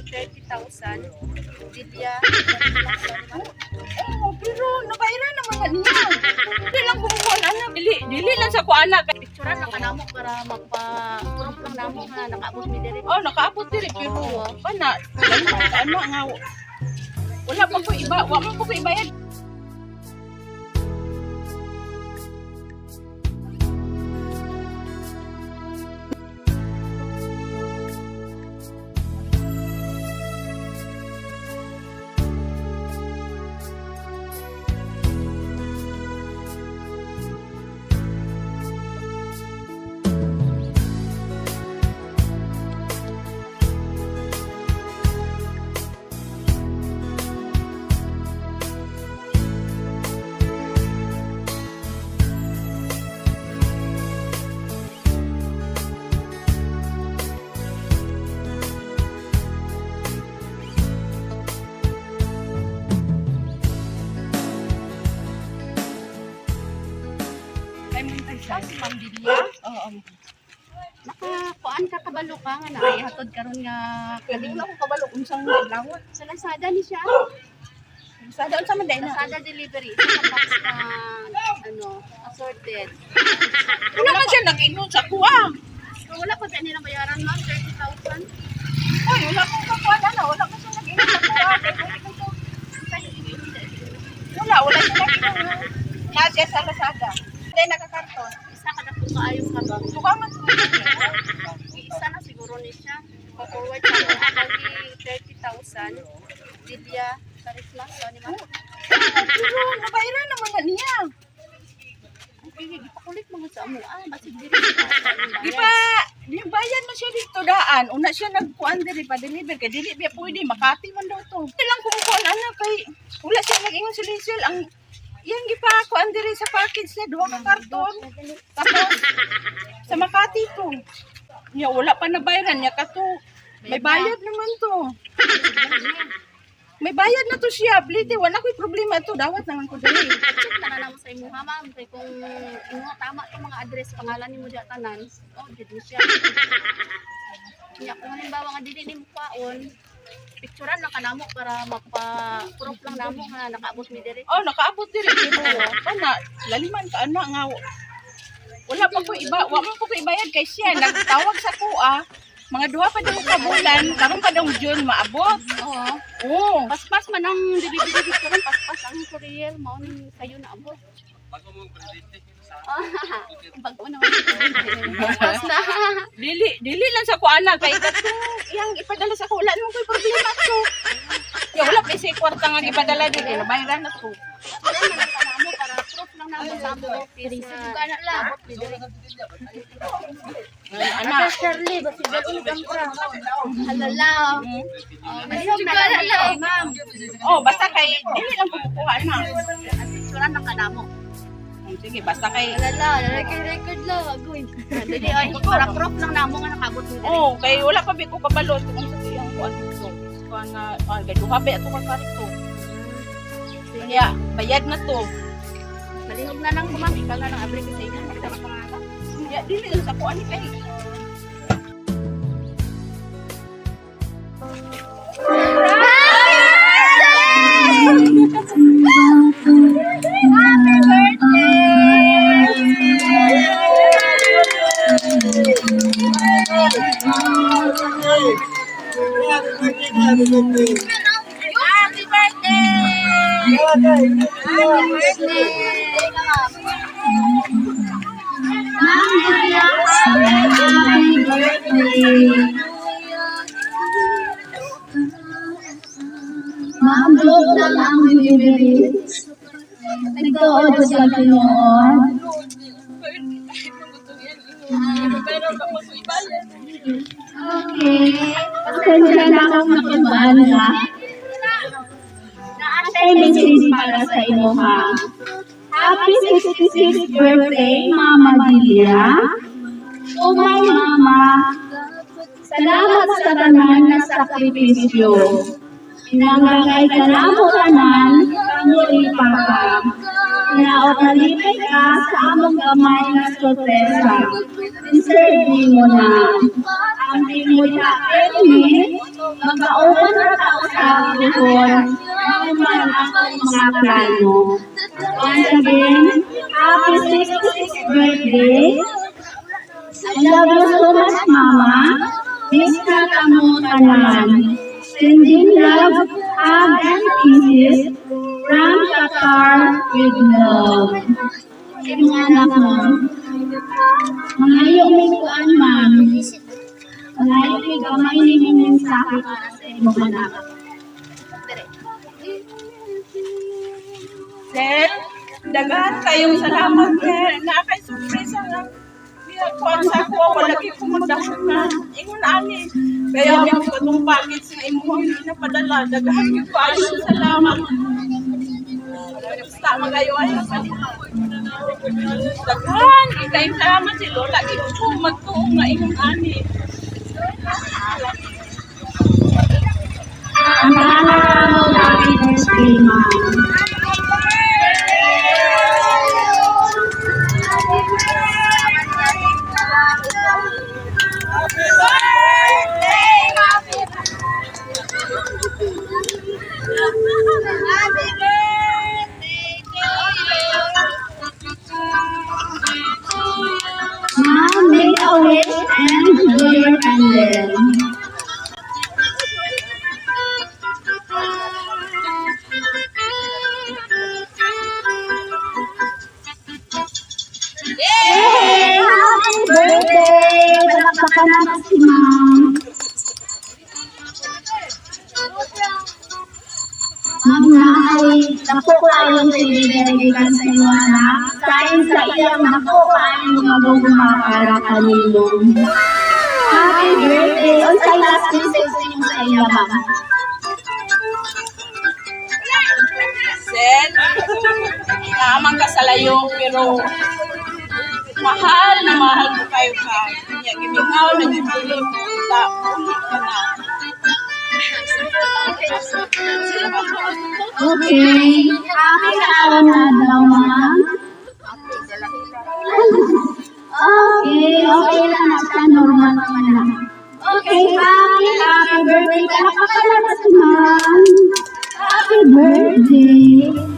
30,000. Dilya. Oo, pero nabayaran naman na niya. Dili lang kumukuha na anak. Dili, dili lang sa kuha anak. Picturean lang kanamo para mapa-proof lang namo nga nakaabot mi diri. Oh, nakaabot diri pero kana ano nga wala pa ko iba, wa man ko ibayad. Ay muntay Ikaw si Ma'am Dilya. Oo. Nakakuan ka kabalo ka nga naay hatod karon nga Pwede ko ako kabalo unsang lawat. Sa Lazada ni siya. Sa daon sa man dai na. Lazada delivery. Isa ka box na ano, assorted. Wala man siya nag-ingon sa kuha. So, wala pa gani na bayaran, ma'am, 30,000. Oy, wala akong kakuha na, wala ko siya nag-ingon sa kuha. Kay pwede ko siya. Wala, wala siya nag-ingon. Na siya sa Lazada. Dai nakakarton. Isa ka na po kaayong ka ba? Duha man sa Isa na siguro ni siya. Pa-forward sa ako ang 30,000. Dilya, Charisma, so ni ma'am. Pero nabayaran naman na niya. Okay, gipakulit mga sa amo. Ah, basig diri. Di ba, di bayad na siya dito daan. Una siya nagkuan diri pa deliver kay dili biya pwede Makati man daw to. Di lang kumukuan ana kay wala siya nag-ingon sa Lizel ang iyang gipakuan diri sa package na duha ka karton. Tapos sa Makati to. Nya wala pa nabayaran niya kato. May bayad naman to. May bayad na to siya. Blite, wala ko'y problema to. Dawat na lang ko diri. Check na lang mo sa imuha, ma'am. Kay kung imuha tama tong mga address, pangalan nimo diya tanan. Oh, did mo siya. Nya kung halimbawa nga dili nimo kwaon, picturean lang kanamo para mapa-proof lang namo nga nakaabot mi diri. Oh, nakaabot diri pero kana laliman ka ana nga wala pa ko iba, wa man ko ibayad kay siya nagtawag sa kuha. Mga duha pa daw ka bulan, karon pa daw June maabot. Oo. Oo. Paspas man ang delivery dito ron, paspas ang courier mao ning sayo na abot. Bago naman. Paspas na. Dili dili lang sa kuha ana kay katong iyang ipadala sa kuha, wala naman ko'y problema to. Ya wala pa siya kwarta nga gipadala dili, nabayaran na to. Picturean na lang kanamo para proof lang namo sa among office nga abot mi diri. Ana, Shirley, basig Halala. Malihog na lang kay ma'am. Oh, basta kay dili lang ko kuha na. Picturean lang kanamo. Sige, basta kay Halala, kay record lang. Agoy. Dili ay para proof lang namo nga nakaabot mi diri. Oh, kay wala pa bi ko kabalo kung sa iyang kuan dito. Kuan na kuan kay duha ba ato ka karto. Kaya bayad na to. Malihog na lang ko ma'am, ikaw na lang abre ko sa inyo. Pakita ka pangalan. Ya dili lang sa kuan ni kay. Happy birthday! Happy birthday! Happy Happy birthday. Ma'am, joke lang ang delivery. Nagtuod sa tinuod. Okay. Pasensya na akong nakulbaan ha. Naasay message para sa imo ha. Happy 66th birthday, Mama Delia. To my mama, salamat sa tanan na sakripisyo. Nangangay ka na mo tanan, kamo ni Papa. Naot nalipay ka sa among gamay nga sorpresa. Deserve mo na. Ang mo ya, Elmi, magkaupod Hangtod mahuman akong mga plano. Once again, happy 66th birthday. I love you so much, Mama. Miss na kamo tanan. Sending love, hug, and kisses from Qatar with love. Sa mga anak mo, mangayo mi kuan, ma'am. Mangayo mi gamay ni mensahe para sa imong anak. Sel, daghan kayong salamat kay naa kay surpresa nga. Diya kuan sa ako, wala gyud ko magdahom na. Ingon ani. Kaya yung katong package nga imuhang ginapadala, daghan gyud kaayo salamat. Basta magayo ay pa. Daghan gyud kayong salamat si Lola gyud ko magtuo nga ingon ani. Ang araw, happy birthday, ma'am. Birthday! Happy birthday to you. Ma'am, make a wish and blow your candle. Yay! Happy birthday! Palakpakan natin si ma'am. Ma'am na ay dako kayong gikan sa iyong anak. Sain sa iyang dako kayong mga gugma para kanino. Happy birthday! Unsay last message nimo sa iya, ma'am? Sel, naamang ka sa layo pero mahal na mahal ko kayo ka. Nya gimingaw na gibili ko ta uli ka na. Okay. Happy araw na daw, ma'am. Okay lang na siya. Normal naman na. Okay, happy, happy birthday. Palakpakan natin si ma'am. Happy birthday.